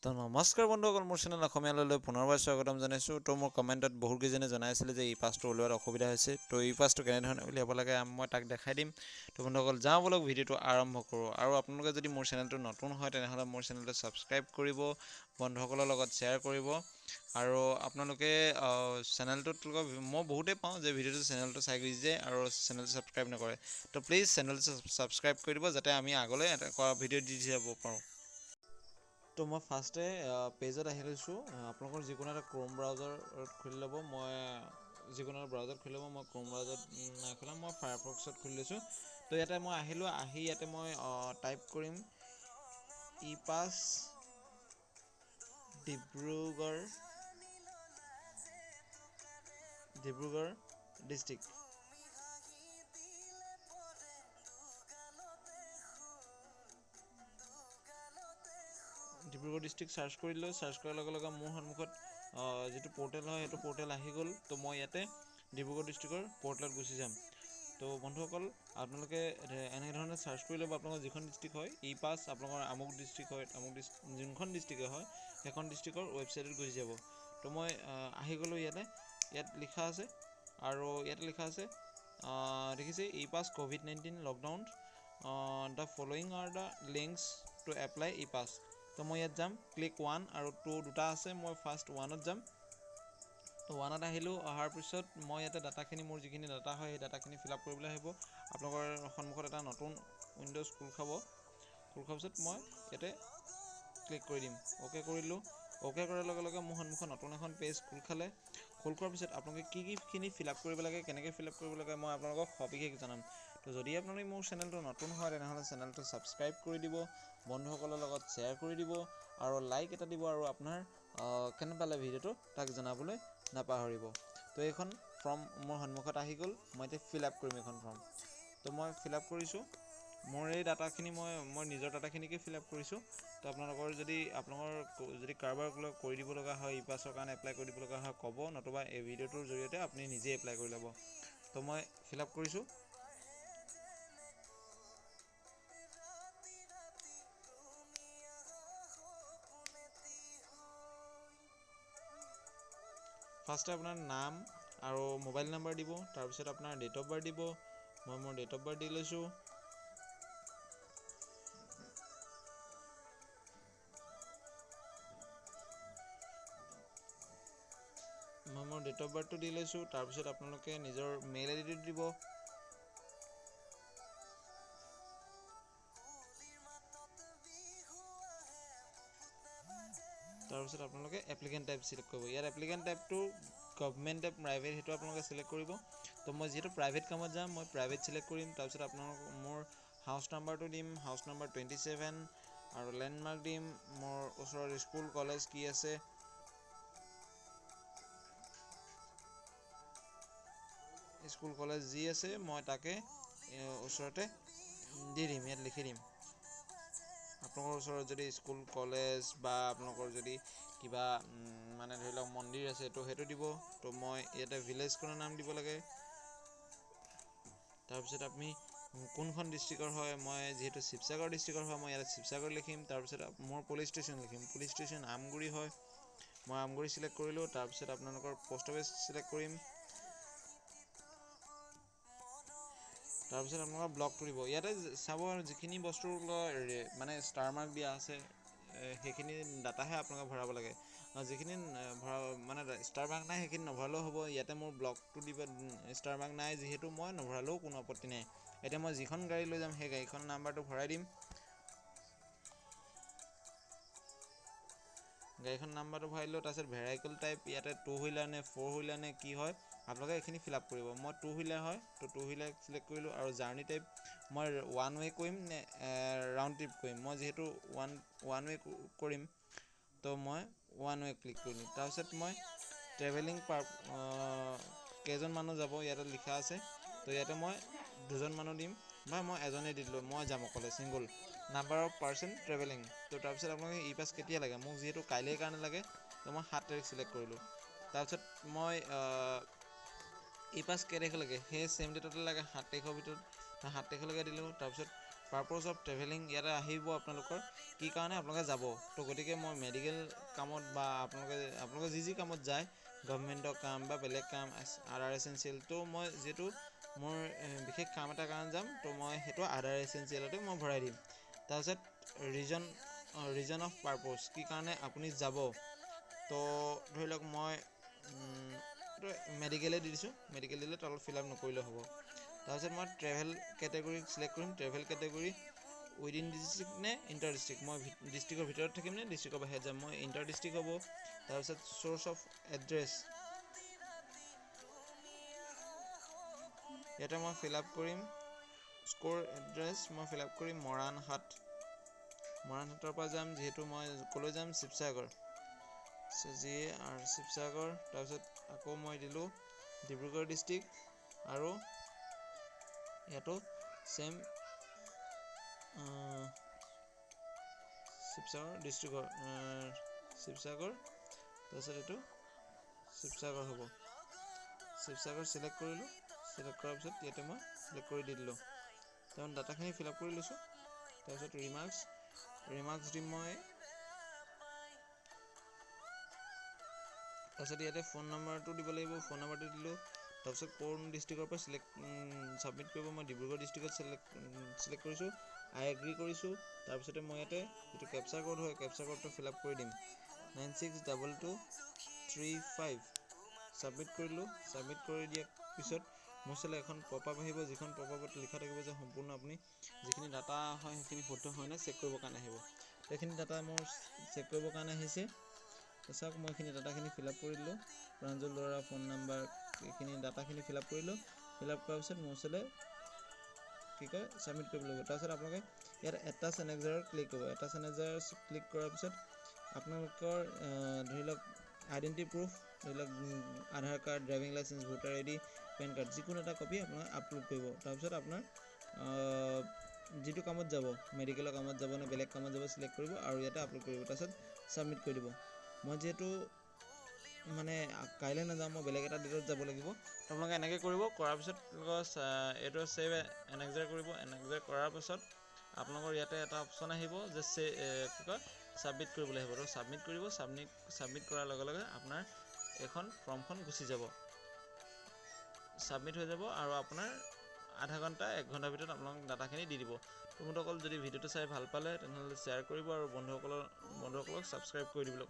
তো নমস্কাৰ বন্ধুসকল, মোৰ চেনেল অসমীয়ালৈ পুনৰবাৰ স্বাগতম জনাইছোঁ। তো মোৰ কমেণ্টত বহুতকেইজনে জনাইছিলে যে ই পাছটো উলিওৱাত অসুবিধা হৈছে। তো ই পাছটো কেনেধৰণে উলিয়াব লাগে মই তাক দেখাই দিম। তো বন্ধুসকল, যাওঁ ব'লক ভিডিঅ'টো আৰম্ভ কৰোঁ। আৰু আপোনালোকে যদি মোৰ চেনেলটো নতুন হয় তেনেহ'লে মোৰ চেনেলটো ছাবস্ক্ৰাইব কৰিব, বন্ধুসকলৰ লগত শ্বেয়াৰ কৰিব। আৰু আপোনালোকে চেনেলটোত মই বহুতেই পাওঁ যে ভিডিঅ'টো চেনেলটো চাই গুচি যায় আৰু চেনেলটো ছাবস্ক্ৰাইব নকৰে। তো প্লিজ চেনেলটো ছাবস্ক্ৰাইব কৰি দিব যাতে আমি আগলৈ এটা ভিডিঅ' দি যাব পাৰোঁ। তো মই ফাৰ্ষ্টে পেজত আহি লৈছোঁ। আপোনালোকৰ যিকোনো এটা ক্ৰ'ম ব্ৰাউজাৰত খুলি ল'ব। মই যিকোনো এটা ব্ৰাউজাৰত খুলি ল'ব। মই ক্ৰ'ম ব্ৰাউজাৰত নাই খোলা, মই ফায়াৰফক্সত খুলি লৈছোঁ। তো ইয়াতে মই আহিলোঁ, আহি ইয়াতে মই টাইপ কৰিম e pass Dibrugarh district. Dibrugarh district search কৰিলোঁ। চাৰ্চ কৰাৰ লগে লগে মোৰ সন্মুখত যিটো পৰ্টেল হয় সেইটো পৰ্টেল আহি গ'ল। তো মই ইয়াতে ডিব্ৰুগড় ডিষ্ট্ৰিক্টৰ পৰ্টেলত গুচি যাম। তো বন্ধুসকল, আপোনালোকে এনেধৰণে চাৰ্চ কৰি ল'ব। আপোনালোকৰ যিখন ডিষ্ট্ৰিক্ট হয় ই পাছ, আপোনালোকৰ আমুক ডিষ্ট্ৰিক্ট হয়, আমুক যোনখন ডিষ্ট্ৰিক্টে হয় সেইখন ডিষ্ট্ৰিক্টৰ ৱেবছাইটত গুচি যাব। তো মই আহি গ'লোঁ ইয়াতে। ইয়াত লিখা আছে আৰু ইয়াতে লিখা আছে দেখিছে e pass COVID-19 lockdown, the following are the links to apply e pass. তো মই ইয়াত যাম, ক্লিক 1 আৰু 2 দুটা আছে, মই ফাৰ্ষ্ট 1ত যাম। তো 1ত আহিলোঁ। অহাৰ পিছত মই ইয়াতে ডাটাখিনি, মোৰ যিখিনি ডাটা হয় সেই ডাটাখিনি ফিল আপ কৰিবলৈ আহিব। আপোনালোকৰ সন্মুখত এটা নতুন উইণ্ড'জ খোল খাব। খোল খোৱাৰ পিছত মই ইয়াতে ক্লিক কৰি দিম। অ'কে কৰিলোঁ। অ'কে কৰাৰ লগে লগে মোৰ সন্মুখত নতুন এখন পেজ খোল খালে। খোল খোৱাৰ পিছত আপোনালোকে কি কিখিনি ফিল আপ কৰিব লাগে, কেনেকৈ ফিল আপ কৰিব লাগে মই আপোনালোকক সবিশেষ জনাম। তো যদি আপোনালোকে মোৰ চেনেলটো নতুন হয় তেনেহ'লে চেনেলটো ছাবস্ক্ৰাইব কৰি দিব, বন্ধুসকলৰ লগত শ্বেয়াৰ কৰি দিব আৰু লাইক এটা দিব। আৰু আপোনাৰ কেনে পালে ভিডিঅ'টো তাক জনাবলৈ নাপাহৰিব। তো এইখন ফৰ্ম মোৰ সন্মুখত আহি গ'ল। মই এতিয়া ফিল আপ কৰিম এইখন ফৰ্ম। তো মই ফিল আপ কৰিছোঁ। মোৰ এই ডাটাখিনি মই নিজৰ ডাটাখিনিকে ফিল আপ কৰিছোঁ। তো আপোনালোকৰ যদি কাৰোবাৰ কৰি দিব লগা হয়, ই পাছৰ কাৰণে এপ্লাই কৰি দিব লগা হয় ক'ব, নতুবা এই ভিডিঅ'টোৰ জৰিয়তে আপুনি নিজে এপ্লাই কৰি ল'ব। তো মই ফিল আপ কৰিছোঁ। ফাৰ্ষ্টে আপোনাৰ নাম আৰু মোবাইল নাম্বাৰ দিব, তাৰপিছত আপোনাৰ ডেট অফ বাৰ্থ দিব। মই মোৰ ডেট অফ বাৰ্থ দি লৈছোঁ। মই মোৰ ডেট অফ বাৰ্থটো দি লৈছোঁ। তাৰপিছত আপোনালোকে নিজৰ মেইল আই ডিটো দিব। তাৰপিছত আপোনালোকে এপ্লিকেণ্ট টাইপ চিলেক্ট কৰিব। ইয়াত এপ্লিকেণ্ট টাইপটো গভমেণ্ট টাইপ, প্ৰাইভেট, সেইটো আপোনালোকে চিলেক্ট কৰিব। তো মই যিহেতু প্ৰাইভেট কামত যাম, মই প্ৰাইভেট চিলেক্ট কৰিম। তাৰপিছত আপোনালোক মোৰ হাউচ নাম্বাৰটো দিম, হাউচ নাম্বাৰ 27, আৰু লেণ্ডমাৰ্ক দিম, মোৰ ওচৰত স্কুল কলেজ কি আছে। স্কুল কলেজ যি আছে মই তাকে ওচৰতে দি দিম, ইয়াত লিখি দিম। আপোনালোকৰ ওচৰত যদি স্কুল কলেজ বা আপোনালোকৰ যদি কিবা মানে ধৰি লওক মন্দিৰ আছে তো সেইটো দিব। তো মই ইয়াতে ভিলেজখনৰ নাম দিব লাগে। তাৰপিছত আপুনি কোনখন ডিষ্ট্ৰিক্টৰ হয়, মই যিহেতু শিৱসাগৰ ডিষ্ট্ৰিক্টৰ হয় মই ইয়াতে শিৱসাগৰ লিখিম। তাৰপিছত মোৰ পুলিচ ষ্টেচন লিখিম, পুলিচ ষ্টেচন আমগুৰি হয়, মই আমগুৰি চিলেক্ট কৰিলোঁ। তাৰপিছত আপোনালোকৰ পষ্ট অফিচ চিলেক্ট কৰিম। তাৰপিছত আপোনালোকৰ ব্লকটো দিব। ইয়াতে চাব যিখিনি বস্তুৰ মানে ষ্টাৰ মাৰ্ক দিয়া আছে সেইখিনি ডাটাহে আপোনালোকে ভৰাব লাগে। যিখিনি ভৰা মানে ষ্টাৰ মাৰ্ক নাই সেইখিনি নভৰালেও হ'ব। ইয়াতে মোৰ ব্লকটো দিব, ষ্টাৰ মাৰ্ক নাই যিহেতু মই নভৰালেও কোনো আপত্তি নাই। এতিয়া মই যিখন গাড়ী লৈ যাম সেই গাড়ীখন নাম্বাৰটো ভৰাই দিম। গাড়ীখন নাম্বাৰটো ভৰাই দিলোঁ। তাৰপিছত ভেৰাইকেল টাইপ, ইয়াতে 2 হুইলাৰ নে 4 হুইলাৰ নে কি হয় আপোনালোকে এইখিনি ফিল আপ কৰিব। মই 2 হুইলাৰ হয় তো 2 হুইলাৰ চিলেক্ট কৰিলোঁ। আৰু জাৰ্ণি টাইপ মই 1 ৱে কৰিম নে ৰাউণ্ড ট্ৰিপ কৰিম, মই যিহেতু ওৱান ৱে কৰিম তো মই 1 ৱে ক্লিক কৰিলোঁ। তাৰপিছত মই ট্ৰেভেলিং কেইজন মানুহ যাব ইয়াতে লিখা আছে, তো ইয়াতে মই 2জন মানুহ দিম বা মই এজনেই দি দিলোঁ, মই যাম অকলে, single. Number of person travelling. তো তাৰপিছত আপোনালোকে ই পাছ কেতিয়া লাগে, মোক যিহেতু কাইলৈৰ কাৰণে লাগে তো মই 7 তাৰিখ চিলেক্ট কৰিলোঁ। তাৰপিছত মই ই পাছ কেই তাৰিখে লাগে, সেই ছেইম ডেটতে লাগে, 7 তাৰিখৰ ভিতৰত, 7 তাৰিখলৈকে দিলোঁ। তাৰপিছত পাৰপ'জ অফ ট্ৰেভেলিং ইয়াতে আহিব আপোনালোকৰ কি কাৰণে আপোনালোকে যাব। তো গতিকে মই মেডিকেল কামত বা আপোনালোকে যি যি কামত যায়, গভমেণ্টৰ কাম বা বেলেগ কাম, আদাৰ এচেঞ্চিয়েল, তো মই যিহেতু মোৰ বিশেষ কাম এটাৰ কাৰণে যাম, তো মই সেইটো আদাৰ এচেঞ্চিয়েলতে মই ভৰাই দিম। তাৰপিছত ৰিজন অফ পাৰপ'জ, কি কাৰণে আপুনি যাব। তো ধৰি লওক মই মেডিকেলে দি দিছোঁ, মেডিকেল দিলে তলত ফিল আপ নকৰিলেও হ'ব। তাৰপিছত মই ট্ৰেভেল কেটেগৰী চিলেক্ট কৰিম। ট্ৰেভেল কেটেগৰী উইদিন ডিষ্ট্ৰিক্ট নে ইণ্টাৰ ডিষ্ট্ৰিক্ট, মই ডিষ্ট্ৰিক্টৰ ভিতৰত থাকিম নে ডিষ্ট্ৰিক্টৰ বাহিৰত যাম, মই ইণ্টাৰ ডিষ্ট্ৰিক্ট হ'ব। তাৰপিছত চ'ৰ্চ অফ এড্ৰেছ ইয়াতে মই ফিল আপ কৰিম। স্ক'ৰ এড্ৰেছ মই ফিল আপ কৰিম মৰাণহাট, মৰাণহাটৰ পৰা যাম যিহেতু মই ক'লৈ যাম, শিৱসাগৰ, জি আৰ শিৱসাগৰ। তাৰপিছত আকৌ মই দিলোঁ ডিব্ৰুগড় ডিষ্ট্ৰিক্ট আৰু ইয়াতো ছেম শিৱসাগৰ ডিষ্ট্ৰিক্টৰ শিৱসাগৰ। তাৰপিছত এইটো শিৱসাগৰ হ'ব, শিৱসাগৰ চিলেক্ট কৰিলোঁ। চিলেক্ট কৰাৰ পিছত ইয়াতে মই চিলেক্ট কৰি দি দিলোঁ। তাৰমানে ডাটাখিনি ফিল আপ কৰি লৈছোঁ। তাৰপিছত ৰিমাৰ্কছ দিম মই। তাৰপিছত ইয়াতে ফোন নাম্বাৰটো দিব লাগিব, ফোন নাম্বাৰটো দিলোঁ। তাৰপিছত কোন ডিষ্ট্ৰিক্টৰ পৰা ছাবমিট কৰিব, মই ডিব্ৰুগড় ডিষ্ট্ৰিক্টত চিলেক্ট কৰিছোঁ, আই এগ্ৰি কৰিছোঁ। তাৰপিছতে মই ইয়াতে যিটো কেপচাৰ ক'ড হয়, কেপচাৰ ক'ডটো ফিল আপ কৰি দিম, 962235। ছাবমিট কৰিলোঁ। ছাবমিট কৰি দিয়াৰ পিছত মোৰ ওচৰলৈ এখন পপ আপ আহিব, যিখন পপ আপত লিখা থাকিব যে সম্পূৰ্ণ আপুনি যিখিনি ডাটা হয় সেইখিনি শুদ্ধ হয় নে চেক কৰিবৰ কাৰণে আহিব। সেইখিনি ডাটা মোৰ চেক কৰিবৰ কাৰণে আহিছে। চাওক মই এইখিনি ডাটাখিনি ফিল আপ কৰি দিলোঁ, প্ৰাঞ্জল দুৱৰা, ফোন নাম্বাৰ, এইখিনি ডাটাখিনি ফিল আপ কৰিলোঁ। ফিল আপ কৰাৰ পিছত মোৰ ওচৰলৈ কি কয় ছাবমিট কৰিব লাগিব। তাৰপিছত আপোনালোকে ইয়াত এটাচ এনেক্সাৰত ক্লিক কৰিব। এটাচ এনেক্সাৰ ক্লিক কৰাৰ পিছত আপোনালোকৰ ধৰি লওক আইডেণ্টি প্ৰুফ, ধৰি লওক Aadhaar card, driving licence, voter ID, PAN card, যিকোনো এটা কপি আপোনালোকে আপলোড কৰিব। তাৰপিছত আপোনাৰ যিটো কামত যাব, মেডিকেলৰ কামত যাব নে বেলেগ কামত যাব চিলেক্ট কৰিব আৰু ইয়াতে আপলোড কৰিব। তাৰপিছত ছাবমিট কৰি দিব। মই যিহেতু মানে কাইলৈ নাযাওঁ, মই বেলেগ এটা ডেটত যাব লাগিব। আপোনালোকে এনেকৈ কৰিব। কৰাৰ পিছত এইটো ছেভ এনেক্সাৰ কৰিব। এনেক্সাৰ কৰাৰ পাছত আপোনালোকৰ ইয়াতে এটা অপশ্যন আহিব যে কি কয় ছাবমিট কৰিবলৈ আহিব। তো ছাবমিট কৰিব। ছাবমিট কৰাৰ লগে লগে আপোনাৰ এইখন ফৰ্মখন গুচি যাব, ছাবমিট হৈ যাব আৰু আপোনাৰ আধা ঘণ্টা এক ঘণ্টাৰ ভিতৰত আপোনালোক ডাটাখিনি দি দিব। তো বন্ধুসকল, যদি ভিডিঅ'টো চাই ভাল পালে তেনেহ'লে শ্বেয়াৰ কৰিব আৰু বন্ধুসকলক ছাবস্ক্ৰাইব কৰি দিবলৈ